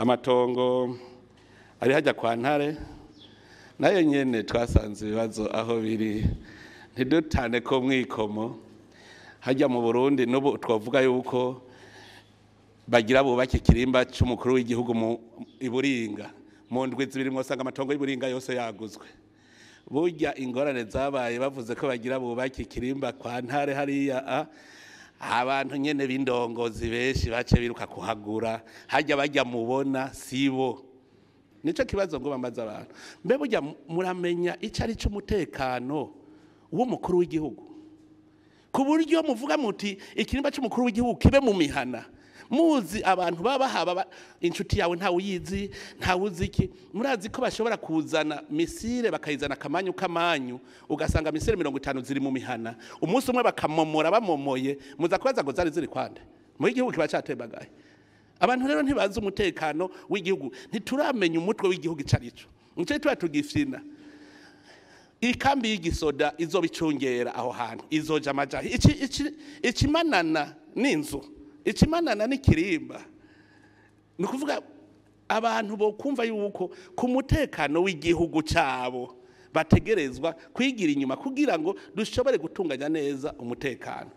Amatongo ari hajya kwa Ntare nayo nyene twasanze ibibazo aho biri, ntidutane ko mwikomo hajya mu Burundi. N'ubu twavuga yuko bagira bubake ikirimba c'umukuru w'igihugu mu Iburinga, mu ndwi 2 mwosanga amatongo y'Iburinga yose yaguzwe. Burya ingorane zabaye bavuze ko bagira bubake ikirimba kwa Ntare hariya, abantu nyene b'indongozi benshi bace biruka kuhagura hajya bajya mubona sibo. Nico kibazo ngo bambaza abantu, mbe burya muramenya ico ari c'umutekano w'umukuru w'igihugu, ku buryo muvuga muti ikirimba c'umukuru w'igihugu kibe mu mihana? Muzi abantu baba haba inshuti yawe ntawe uyizi, ntawe uzi iki. Murazi ko bashobora kuzana missile bakayizana kamanyu kamanyu, ugasanga missile 50 ziri mu mihana, umunsi umwe bakamomora, bamomoye muza kubaza ngo zari ziri kwande? Muri gihugu kiba catembagaye. Abantu rero ntibazi umutekano w'igihugu, ntituramenya umutwe w'igihugu ico arico, nico tuba tugifina. Ikambi y'igisoda izobicungera aho hantu izoja amajahi, ikimanana n'inzu, ikimanana n'ikirimba. Ni ukuvuga abantu bo kumva yuko ku mutekano w'igihugu cyabo bategerezwa kwigira inyuma kugira ngo dushobore gutunganya neza umutekano.